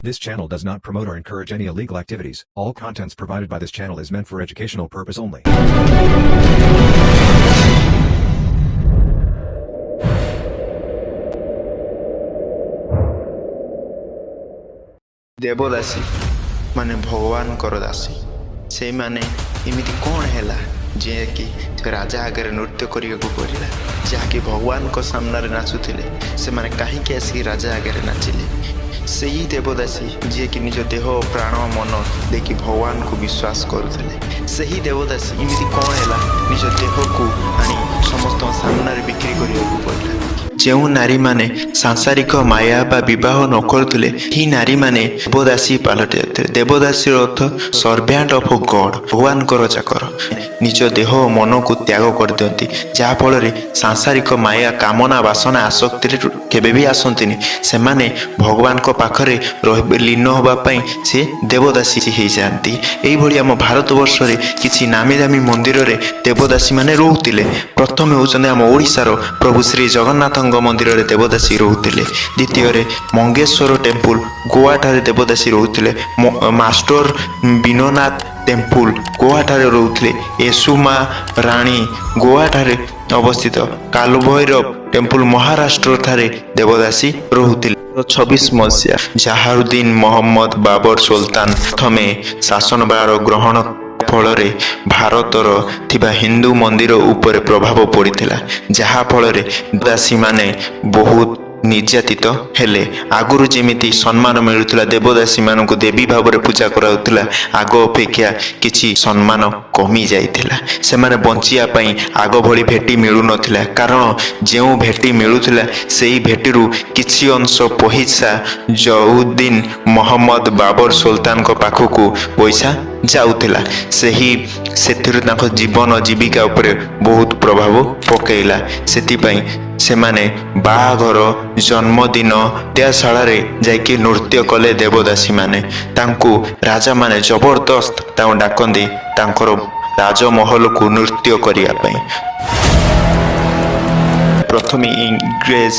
This channel does not promote or encourage any illegal activities. All contents provided by this channel is meant for educational purpose only. Devadasi ମାନେ ଭଗବାନଙ୍କର ଦାସୀ। ସେଇମାନେ ଏମିତି କ'ଣ ହେଲା ଯିଏକି ସେ ରାଜା ଆଗରେ ନୃତ୍ୟ କରିବାକୁ ପଡ଼ିଲା? ଯାହାକି ଭଗବାନଙ୍କ ସାମ୍ନାରେ ନାଚୁଥିଲେ, ସେମାନେ କାହିଁକି ଆସିକି ରାଜା ଆଗରେ ନାଚିଲେ? ସେଇ ଦେବଦାସୀ ଯିଏକି ନିଜ ଦେହ, ପ୍ରାଣ, ମନ ଦେଇକି ଭଗବାନଙ୍କୁ ବିଶ୍ୱାସ କରୁଥିଲେ, ସେହି ଦେବଦାସୀ ଏମିତି କ'ଣ ହେଲା ନିଜ ଦେହକୁ ଆଣି ସମସ୍ତଙ୍କ ସାମ୍ନାରେ ବିକ୍ରି କରିବାକୁ ପଡ଼ିଲା? ଯେଉଁ ନାରୀମାନେ ସାଂସାରିକ ମାୟା ବା ବିବାହ ନ କରୁଥିଲେ, ଏହି ନାରୀମାନେ ଦେବଦାସୀ ପାଲଟି ଯାଉଥିଲେ। ଦେବଦାସୀର ଅର୍ଥ ସର୍ଭ୍ୟାଣ୍ଟ ଅଫ୍ ଗଡ୍, ଭଗବାନଙ୍କର ଚାକର। ନିଜ ଦେହ ଓ ମନକୁ ତ୍ୟାଗ କରିଦିଅନ୍ତି, ଯାହାଫଳରେ ସାଂସାରିକ ମାୟା, କାମନା, ବାସନା, ଆସକ୍ତିରେ କେବେ ବି ଆସନ୍ତିନି। ସେମାନେ ଭଗବାନଙ୍କ ପାଖରେ ରହି ଲୀନ ହେବା ପାଇଁ ସେ ଦେବଦାସୀ ହେଇଯାଆନ୍ତି। ଏଇଭଳି ଆମ ଭାରତବର୍ଷରେ କିଛି ନାମୀ ଦାମୀ ମନ୍ଦିରରେ ଦେବଦାସୀମାନେ ରହୁଥିଲେ। ପ୍ରଥମେ ହେଉଛନ୍ତି ଆମ ଓଡ଼ିଶାର ପ୍ରଭୁ ଶ୍ରୀ ଜଗନ୍ନାଥଙ୍କ ମନ୍ଦିରରେ ଦେବଦାସୀ ରହୁଥିଲେ। ଦ୍ୱିତୀୟରେ ମଙ୍ଗେଶ୍ୱର ଟେମ୍ପୁଲ, ଗୋଆଠାରେ ଦେବଦାସୀ ରହୁଥିଲେ। ମାଷ୍ଟର ବିନୋନାଥ ଟେମ୍ପୁଲ, ଗୋଆଠାରେ ରହୁଥିଲେ। ୟେଶୁମା ରାଣୀ, ଗୋଆଠାରେ ଅବସ୍ଥିତ। କାଲଭୈରବ ଟେମ୍ପୁଲ, ମହାରାଷ୍ଟ୍ରଠାରେ ଦେବଦାସୀ ରହୁଥିଲେ। 26 ମସିହା ଜାହାରୁଦ୍ଦିନ ମହମ୍ମଦ ବାବର ସୁଲତାନ ପ୍ରଥମେ ଶାସନଭାର ଗ୍ରହଣ ଫଳରେ ଭାରତର ଥିବା ହିନ୍ଦୁ ମନ୍ଦିର ଉପରେ ପ୍ରଭାବ ପଡ଼ିଥିଲା, ଯାହାଫଳରେ ଦେବଦାସୀମାନେ ବହୁତ ନିର୍ଯାତିତ ହେଲେ। ଆଗରୁ ଯେମିତି ସମ୍ମାନ ମିଳୁଥିଲା, ଦେବଦାସୀମାନଙ୍କୁ ଦେବୀ ଭାବରେ ପୂଜା କରାଯାଉଥିଲା, ଆଗ ଅପେକ୍ଷା କିଛି ସମ୍ମାନ କମି ଯାଇଥିଲା। ସେମାନେ ବଞ୍ଚିବା ପାଇଁ ଆଗ ଭଳି ଭେଟି ମିଳୁନଥିଲା, କାରଣ ଯେଉଁ ଭେଟି ମିଳୁଥିଲା, ସେଇ ଭେଟିରୁ କିଛି ଅଂଶ ପଇସା ଜଉଦ୍ଦିନ ମହମ୍ମଦ ବାବର ସୁଲତାନଙ୍କ ପାଖକୁ ପଇସା ଯାଉଥିଲା। ସେଥିରୁ ତାଙ୍କ ଜୀବନ ଜୀବିକା ଉପରେ ବହୁତ ପ୍ରଭାବ ପକାଇଲା। ସେଥିପାଇଁ ସେମାନେ ବାହାଘର, ଜନ୍ମଦିନ, ବିଦ୍ୟାଶାଳାରେ ଯାଇକି ନୃତ୍ୟ କଲେ। ଦେବଦାସୀମାନେ, ତାଙ୍କୁ ରାଜାମାନେ ଜବରଦସ୍ତ ତାଙ୍କୁ ଡାକନ୍ତି ତାଙ୍କର ରାଜମହଲକୁ ନୃତ୍ୟ କରିବା ପାଇଁ। ପ୍ରଥମେ ଇଂରେଜ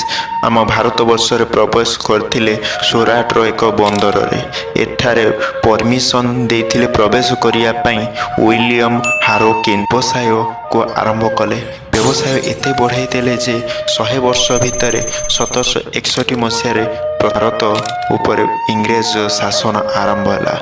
ଆମ ଭାରତବର୍ଷରେ ପ୍ରବେଶ କରିଥିଲେ ସୁରାଟର ଏକ ବନ୍ଦରରେ। ଏଠାରେ ପରମିସନ ଦେଇଥିଲେ ପ୍ରବେଶ କରିବା ପାଇଁ ୱିଲିୟମ ହାରୋକିନ୍। ବ୍ୟବସାୟକୁ ଆରମ୍ଭ କଲେ। ବ୍ୟବସାୟ ଏତେ ବଢ଼ାଇ ଦେଲେ ଯେ 100 ବର୍ଷ ଭିତରେ 1761 ମସିହାରେ ଭାରତ ଉପରେ ଇଂରେଜ ଶାସନ ଆରମ୍ଭ ହେଲା।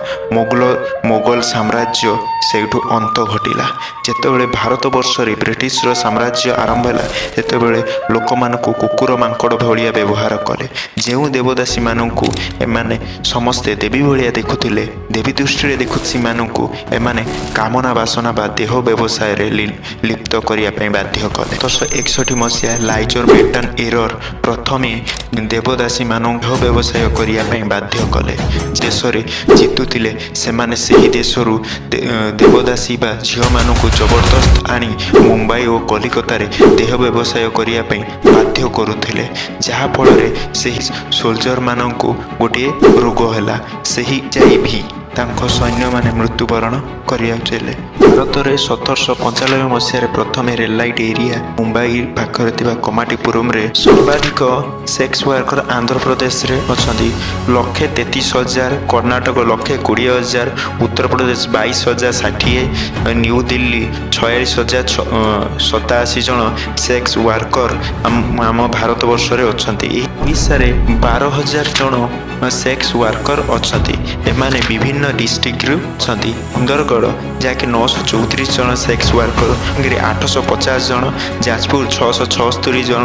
ମୋଗଲ ସାମ୍ରାଜ୍ୟ ସେଇଠୁ ଅନ୍ତ ଘଟିଲା। ଯେତେବେଳେ ଭାରତବର୍ଷରେ ବ୍ରିଟିଶର ସାମ୍ରାଜ୍ୟ ଆରମ୍ଭ ହେଲା, ସେତେବେଳେ ଲୋକମାନଙ୍କୁ କୁକୁର ମାଙ୍କଡ଼ ଭଳିଆ ବ୍ୟବହାର କଲେ। ଯେଉଁ ଦେବଦାସୀମାନଙ୍କୁ ଏମାନେ ସମସ୍ତେ ଦେବୀ ଭଳିଆ ଦେଖୁଥିଲେ, ଦେବୀ ଦୃଷ୍ଟିରେ ଦେଖୁଥିମାନଙ୍କୁ ଏମାନେ କାମନା ବାସନା ବା ଦେହ ବ୍ୟବସାୟରେ ଲିପ୍ତ କରିବା ପାଇଁ ବାଧ୍ୟ କଲେ। 1761 ମସିହା ଲାଇଜର ବେଟନ୍ ଏରର ପ୍ରଥମେ ଦେବଦାସୀମାନଙ୍କୁ ଦେହ ବ୍ୟବସାୟ କରିବା ପାଇଁ ବାଧ୍ୟ କଲେ। ଦେଶରେ ଜିତୁଥିଲେ ସେମାନେ, ସେହି ଦେଶରୁ ଦେବଦାସୀ ବା ଝିଅମାନଙ୍କୁ ଜବରଦସ୍ତ ଆଣି ମୁମ୍ବାଇ ଓ କଲିକତାରେ ଦେହ ବ୍ୟବସାୟ କରିବା ପାଇଁ ବାଧ୍ୟ କରୁଥିଲେ, ଯାହାଫଳରେ ସେହି ସୋଲଜରମାନଙ୍କୁ ଗୋଟିଏ ରୋଗ ହେଲା, ସେହି ଭି। ତାଙ୍କ ସୈନ୍ୟମାନେ ମୃତ୍ୟୁବରଣ କରିବାକୁ। ଭାରତରେ 1795 ମସିହାରେ ପ୍ରଥମେ ରେଡ୍ ଲାଇଟ୍ ଏରିଆ ମୁମ୍ବାଇ ପାଖରେ ଥିବା କମାଟିପୁରମରେ। ସର୍ବାଧିକ ସେକ୍ସ ୱାର୍କର ଆନ୍ଧ୍ରପ୍ରଦେଶରେ ଅଛନ୍ତି 1,33,000, କର୍ଣ୍ଣାଟକ 1,20,000, ଉତ୍ତରପ୍ରଦେଶ 22,060, ନ୍ୟୁ ଦିଲ୍ଲୀ 46,087 ଜଣ ସେକ୍ସ ୱାର୍କର ଆମ ଭାରତବର୍ଷରେ ଅଛନ୍ତି। ଏହି ଓଡ଼ିଶାରେ 12,000 ଜଣ ସେକ୍ସ ୱାର୍କର ଅଛନ୍ତି। ଏମାନେ ବିଭିନ୍ନ ଡିଷ୍ଟ୍ରିକ୍ଟରୁ ଅଛନ୍ତି। ସୁନ୍ଦରଗଡ଼, ଯାହାକି 934 ଜଣ ସେକ୍ସ ୱାର୍କର, 850 ଜଣ, ଯାଜପୁର 676 ଜଣ,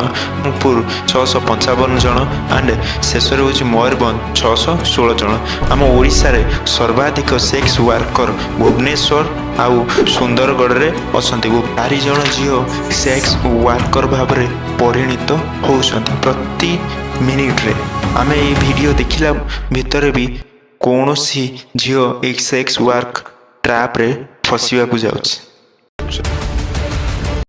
ପୁର 655 ଜଣ, ଆଣ୍ଡ ଶେଷରେ ହେଉଛି ମୟୂରଭଞ୍ଜ 616 ଜଣ। ଆମ ଓଡ଼ିଶାରେ ସର୍ବାଧିକ ସେକ୍ସ ୱାର୍କର ଭୁବନେଶ୍ୱର ଆଉ ସୁନ୍ଦରଗଡ଼ରେ ଅଛନ୍ତି। ଚାରି ଜଣ ଝିଅ ସେକ୍ସ ୱାର୍କର ଭାବରେ ପରିଣତ ହେଉଛନ୍ତି ପ୍ରତି ମିନିଟରେ। ଆମେ ଏଇ ଭିଡ଼ିଓ ଦେଖିଲା ଭିତରେ ବି କୌଣସି ଝିଅ ଏଇ ସେକ୍ସ ୱାର୍କ ଟ୍ରାପରେ ଫସିବାକୁ ଯାଉଛି।